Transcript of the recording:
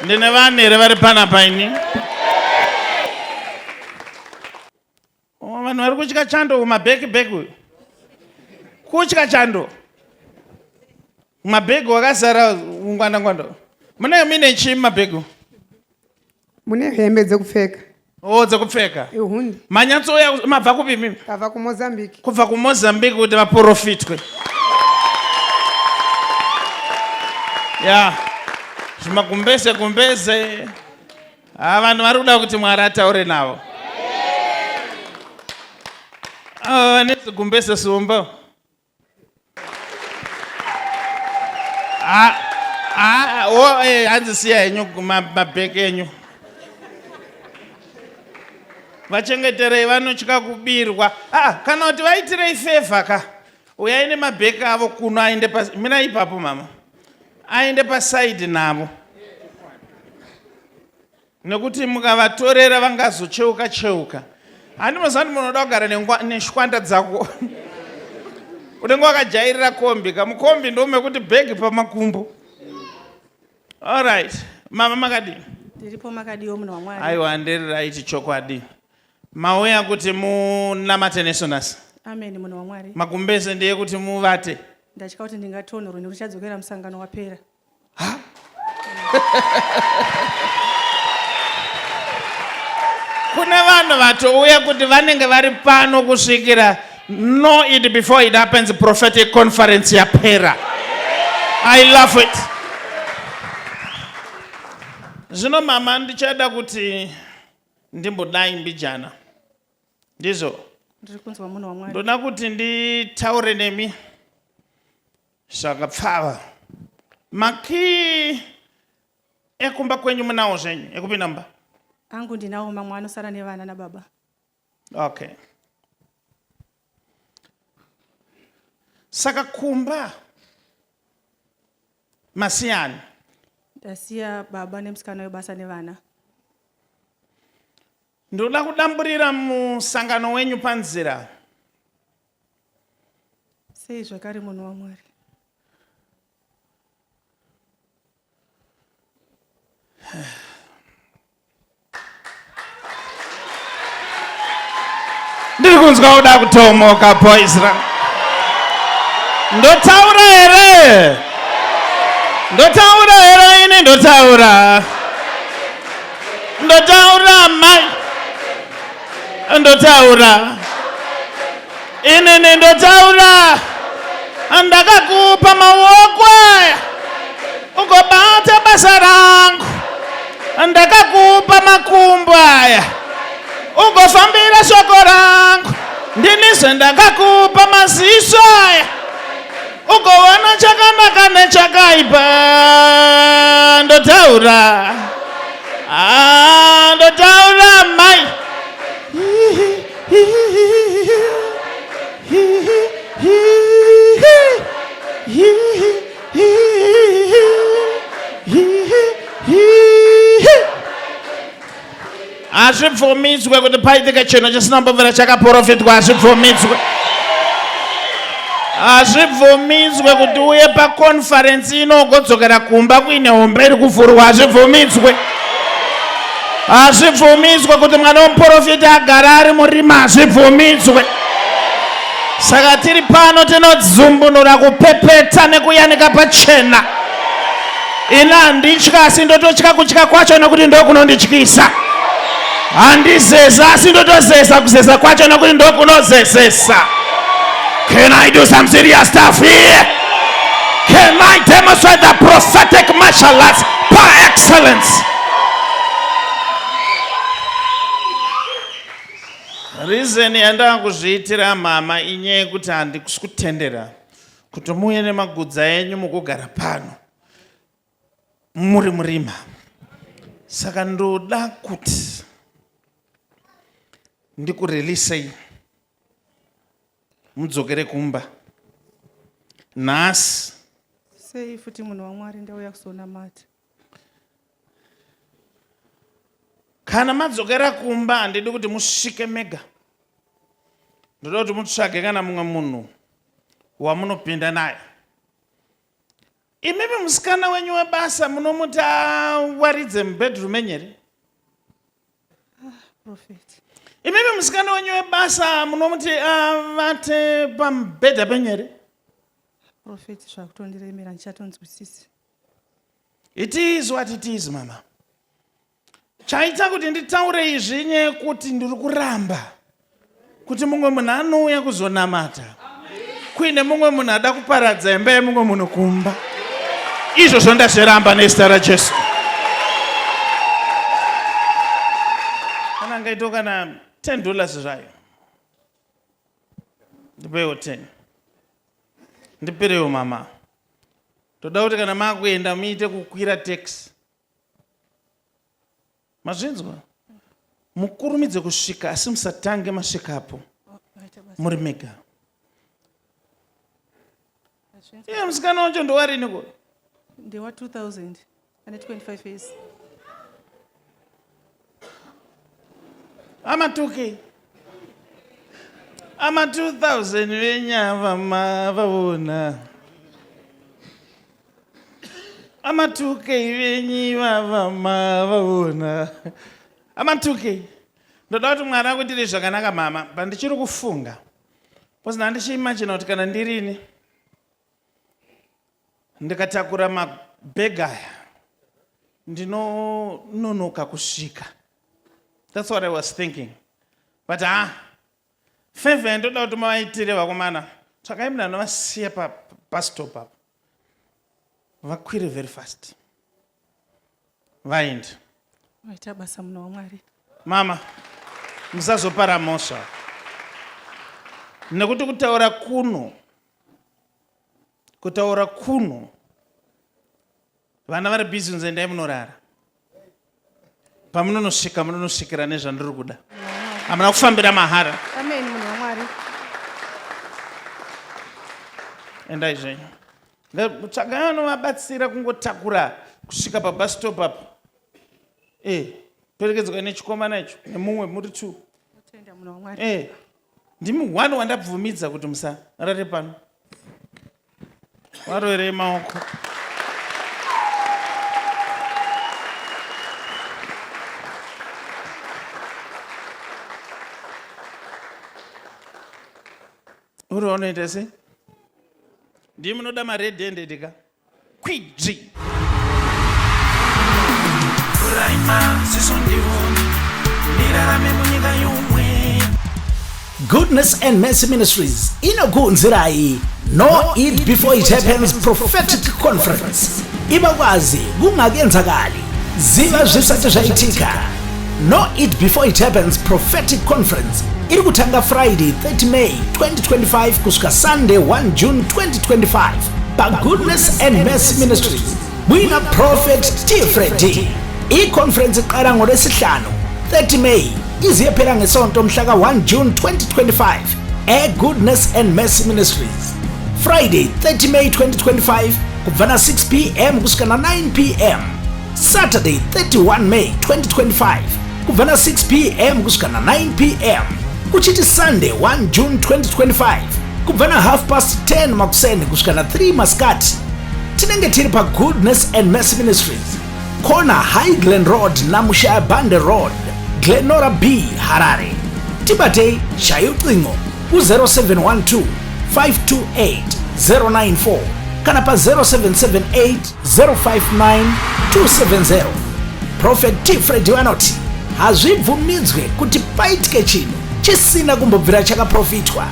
Ndine vanhu here vari panapa ini? Oh, vanhu vari kutya chando kumabheki bheki uyu. Kutya chando. Mabhegi wakazara ungwanda ngwanda. Munenge muine chii mumabhegi? Mune hembe dzekupfeka. Oh, dzekupfeka. Ihundi. Manyatsouya mabva kupi mimi? Tabva kuMozambique. Kubva kuMozambique kuti vaprofitwe. Ya. Zvimagumbeze gumbeze. Ha vanhu vari kuda kuti Mwari ataure navo. Ava vane zigumbeze sumba. Ah, ah, oh, eh, hanzi siya henyu mabheki enyu vachengeterei vanotya kubirwa ah, kana kuti vaitirei fevha ka uyai nemabheki avo kuno aende mina ipapo mama aende pasaidi navo nekuti mukavatorera vangazocheuka cheuka handi mazuva kuti munoda kugara neshwanda dzako unenge wakajairira kombi kamukombi ndomekuti bhegi pamakumbo allright mama makadii ndiripo makadiwo munhu wamwari aiwa ndiri right chokwadi mauya kuti munamate nesu nhasi amen munhu wamwari magumbeze ndeye kuti muvate ndatya kuti ndingatonhorwe nekuti chadzokera musangano wapera Kune vanhu vatouya kuti vanenge vari pano kusvikira know it before it happens prophetic conference yapera. I love it. Zvino mama ndichada kuti ndimbodai mbijana. Ndizvo. Ndiri kunzwa munhu waMwari. Ndoda kuti nditaure nemi. Zvakapfava. Makii ekumba kwenyu munawo zvenyu ekupinda mumba? Angu ndinawo mamwe anosara nevana nababa. Okay. Saka kumba masiyani? Ndasiya baba nemusikana webasa nevana. Ndoda kudamburira musangano wenyu panzira. Sei zvakare munhu waMwari? Ndiri kunzwa kuda kutomoka boys rangu. Ndotaura here? Ndotaura here ini ndotaura? Ndotaura mai. Ndotaura. Inini ndotaura. Ndakakupa maoko aya ugobata basa rangu. Ndakakupa makumbo aya ugofambira shoko rangu. Ndinizve ndakakupa maziso aya ugoona chakanaka nechakaipa. Ndotaura. Ah, ndotaura mai. Hazvibvumidzwe kuti paitike chinhu chisina kumbobvira chakaporofitwa. Hazvibvumidzwe. Hazvibvumidzwe kuti uye paconference ino ugodzokera kumba kuine hombe iri kuvhurwa. Hazvibvumidzwe. Hazvibvumidzwe kuti mwana womuporofita agara ari murima. Hazvibvumidzwe. Saka tiri pano tinodzumbunura kupepeta nekuyanika pachena. Ini handitya asi ndototya kutya kwacho nekuti ndokunondityisa. Handizeza asi ndotozeza kuzeza kwacho nekuti ndokunozezesa. Can I do some serious stuff here? Can I demonstrate the prophetic martial arts par excellence? Reason yandava kuzviitira mama inyaya yekuti handisi kutendera kuti muuye nemagudza enyu mukugara pano muri murima. Saka ndoda kuti ndikurelisei mudzokere kumba nhasi. Sei futi munhu waMwari ndauya kuzonamata. Kana madzokera kumba handidi kuti musvike mega. Ndoda kuti mutsvage kana mumwe munhu wamunopinda naye. Imimi musikana wenyu webasa munomuti awaridze mubedroom menyu here? Prophet. Imimi musikana wenyu webasa munomuti avate pamubhedha penyu here? Prophet, zvakutondiremera ndichatonzwisisi. It is what it is, mama. Chaita kuti nditaure izvi inyaya yekuti ndiri kuramba kuti mumwe munhu anouya kuzonamata kuine mumwe munhu ada kuparadza imba yemumwe munhu kumba. Izvozvo ndazviramba nezita raJesu. Kana angaitawo kana 10 dollars zvayo. Ndipeiwo 10. Ndipirewo mama. Toda kuti kana makuenda muite kukwira taxi. Mazvinzwa? Mukurumidze kusvika asi musatange masvikapo muri mega. Iye musikana wacho ndowarini ko? Ndewa 2000 ane 25 years. Ama 2K. Ama 2000 venyava mavaona. Ama 2K venyi vava mavaona. Ama 2K. Ndoda kuti Mwari akuitire zvakanaka mama, pandichiri kufunga. Because ndandichiimagina kuti kana ndirini ndikatakura mabhegi aya ndinononoka kusvika. That's what I was thinking. But ha, favor yandoda kuti muvaitire vakomana, tsvakai munhu anovasiya pabus stop apo. Vakwire very fast. Vaende. Vaita basa munhu waMwari. Mama, musazopara mhosva. Nekuti kutaura kuno, kutaura kuno, vana vari busy kunzi endai munorara. Pamunonosvika munonosvikira nezvandiri kuda. Hamuna kufambira mahara. Amen munhu waMwari. Endai zvenyu. Tsvagai vanovabatsira kungotakura kusvika pabus stop apo. Eh, perekedzwa nechikomana icho nemumwe muri two. Tenda munhu waMwari. Eh, ndimi one wandabvumidza kuti musarare pano. Varoverei maoko. Uri unoita sei? Ndimi munoda mared handed ka? Kwidzi. Vhurai maziso ndione ndirarame munyika yomwe. Goodness and Mercy Ministries inokuunzirai No It Before It Happens Prophetic Conference. Ibakwazi kungakenzakali, ziva zvisati zvaitika. Know It Before It Happens Prophetic Conference iri kutanga Friday 30 May 2025 kusvika Sunday 1 June 2025 paGoodness and Mercy Ministries muina Prophet T Freddy. I-conference iqala ngoLwesihlanu 30 May iziyephela ngesonto mhla ka-1 June 2025 e-Goodness and Mercy Ministries. Friday 30 May 2025 kubva na 6 pm kusvika na 9 pm. Saturday 31 May 2025 kubva na 6 pm kusvika na 9 pm kuchiti Sunday 1 June 2025 kubva na half past 10 makuseni kusvika na 3 masikati. Tinenge tiri paGoodness and Mercy Ministries, corner High Glen Road naMushaya Bande Road, Glenora B, Harare. Tibatei shaya ucingo ku-0712 528 094 kana pa-0778 059 270. Prophet T Freddy vanoti hazvibvumidzwe kuti paitike chinhu chisina kumbobvira chakaprofitwa.